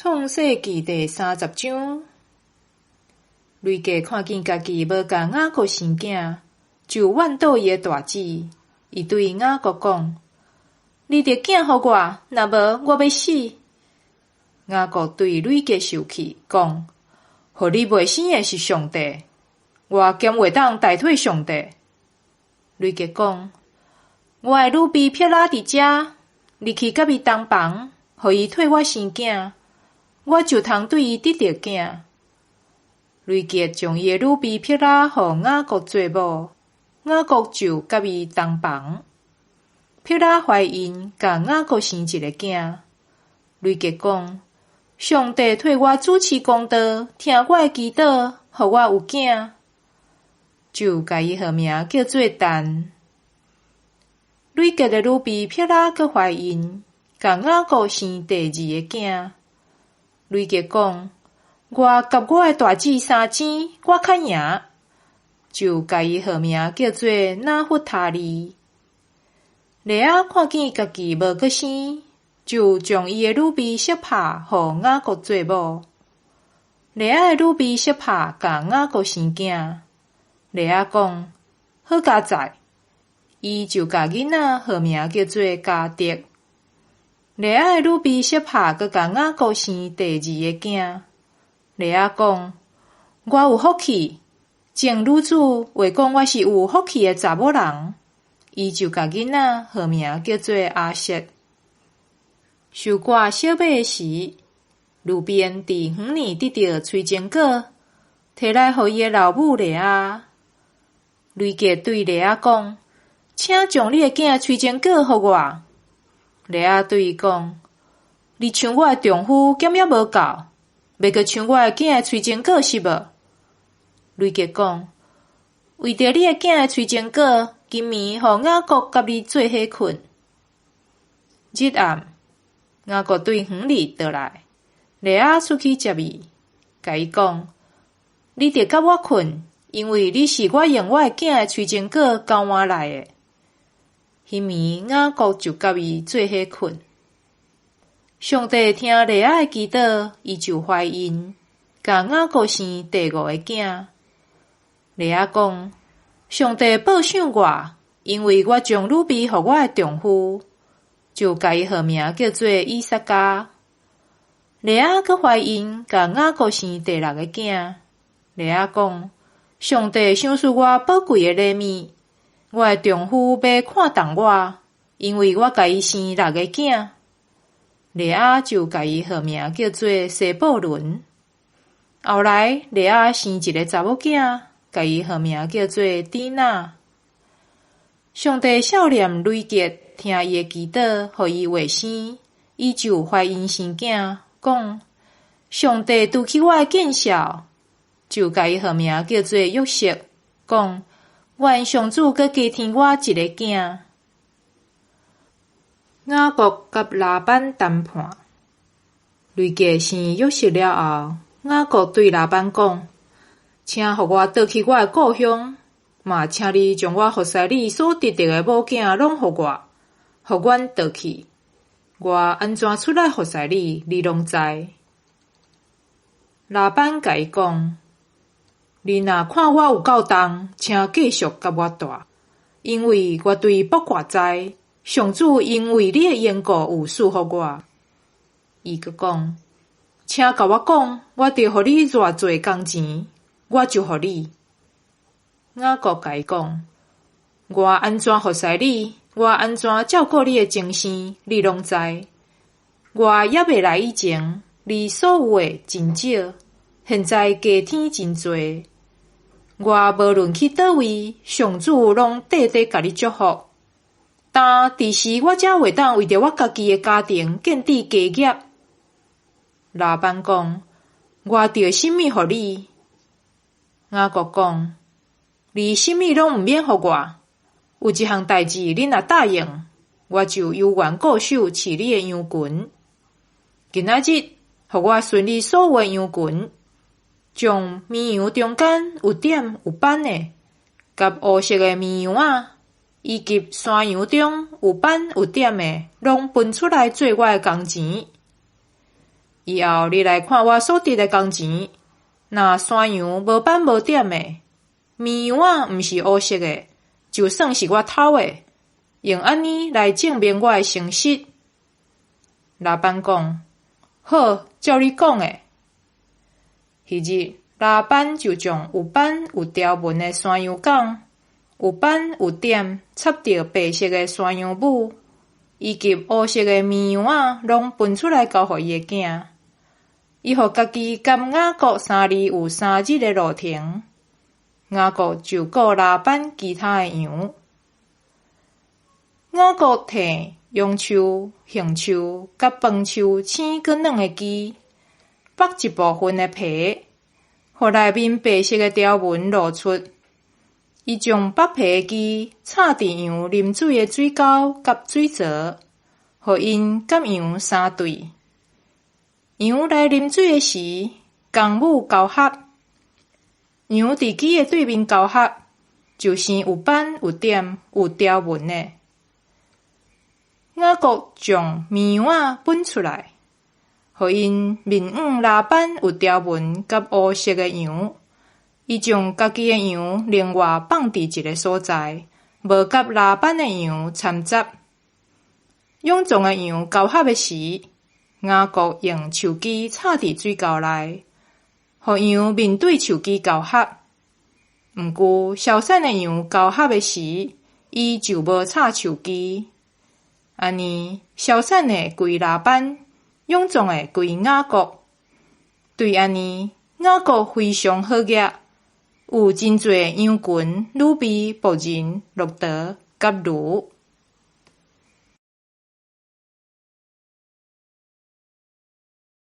創世記第三十章，雷格看見家己無共雅各生囝，就怨妒伊的大姊。伊對雅各講：你著囝予我，若無我欲死。雅各對呂結受氣，講：予你袂生的是上帝，我敢會當代替上帝？呂結講：我的女婢辟拉佇遮，你去佮伊同房，予伊替我生囝，我就通對伊得著囝。呂結將伊的女婢辟拉予雅各做某，雅各就佮伊同房。辟拉懷孕，共雅各生一個囝。呂結講：上帝替我主持公道，聽我的祈禱，予我有囝，就共伊號名叫做但。呂結的女婢辟拉閣懷孕，共雅各生第二个囝。呂結講：我佮我的大姊相爭，我較贏，就共伊號名叫做拿弗他利。利亞看見家己無閣生，就將伊的女婢悉帕予雅各做某。利亞的女婢悉帕共雅各生囝。利亞講：好佳哉！伊就共囡仔號名叫做迦得。利亞的女婢悉帕閣共雅各生第二个囝。利亞講：我有福氣，眾女子會講我是有福氣的查某人。伊就共囡仔號名叫做亞設。收割小麥的時，流便佇園裡得著催情果，提來予伊的老母利亞。呂結對利亞講：請將你的囝催情果予我。利亞對伊講：你搶我的丈夫，敢猶無夠，欲閣搶我的囝的催情果是無？呂結講：為著你的囝的催情果，今暝予雅各佮你做伙睏。日暗，雅各對園裡倒來，利亞出去接伊，共伊講：你著佮我睏，因為你是我用我的囝的催情果交換來的。彼暝雅各就佮伊做伙睏。上帝聽利亞的祈禱，伊就懷孕，共雅各生第五个囝。利亞講：上帝報賞我，因為我將女婢予我的丈夫，就共伊號名叫做以薩迦。利亞閣懷孕，共雅各生第六个囝。利亞講：上帝賞賜我寶貴的禮物，我的丈夫欲看重我，因為我共伊生六个囝。利亞就共伊號名叫做西布倫。後來，利亞生一个查某囝，共伊號名叫做底拿。上帝赦免呂結，聽伊的祈禱，予伊袂生，伊就懷孕生囝，講：上帝除去我的見笑，就共伊號名叫做約瑟，講：願上主閣加添我一个囝。雅各佮拉班談判。呂結生約瑟了後，雅各對拉班講：請予我倒去我的故鄉，嘛請你將我服侍你所得著的某囝攏予我，予阮倒去。我按怎出來服侍你，你攏知。拉班共伊講：你若看我有夠重，請繼續佮我蹛，因為我對卜卦知，上主因為你的緣故有賜福我。伊閣講：請共我講，我著予你偌濟工錢，我就予你。雅各共伊講：我按怎服侍你，我按怎照顧你的終生，你攏知。我猶未來以前，你所有的真少，現在加添真濟。我無論去佗位，上主攏綴綴共你祝福。但彼時我才會當為著我家己的家庭建置家業。拉班講：我著啥物予你？雅各講：你啥物攏毋免予我，有一項代誌，你若答應，我就猶原固守飼你的羊群。今仔日，予我巡你所有的羊群，將綿羊中間有點有斑的，佮烏色的綿羊仔，以及山羊中有斑有點的，攏分出來做我的工錢。以後你來看我所得的工錢，若山羊無斑無點的，綿羊仔毋是烏色的，就算是我偷的，用按呢來證明我的誠實。拉班講：好，照你講的。彼日，拉班就將有斑有條紋的山羊公，有斑有點插著白色的山羊母，以及烏色的綿羊仔，攏分出來交予伊的囝。伊予家己佮雅各三里有3日的路程，雅各就顧拉班其他的羊。雅各提楊樹、杏樹佮椪樹青閣軟的枝，縛一部分的皮，予內面白色的條紋露出。伊將縛皮的枝插佇羊啉水的水溝佮水槽，予𪜶佮羊相對。羊來啉水的時，公母交合，羊佇枝的對面交合，就生有斑有點有條紋的。雅各將綿羊仔分出來，予𪜶面向拉班有條紋佮烏色的羊。伊將家己的羊另外放佇一个所在，無佮拉班的羊摻雜。勇壯的羊交合的時，雅各用樹枝插佇水溝內，予羊面對樹枝交合。毋過消散的羊交合的時，伊就無插樹枝。按呢，消散的歸拉班，勇壯的歸雅各。對按呢，雅各非常好額，有真濟羊群、女婢、僕人、駱駝佮驢。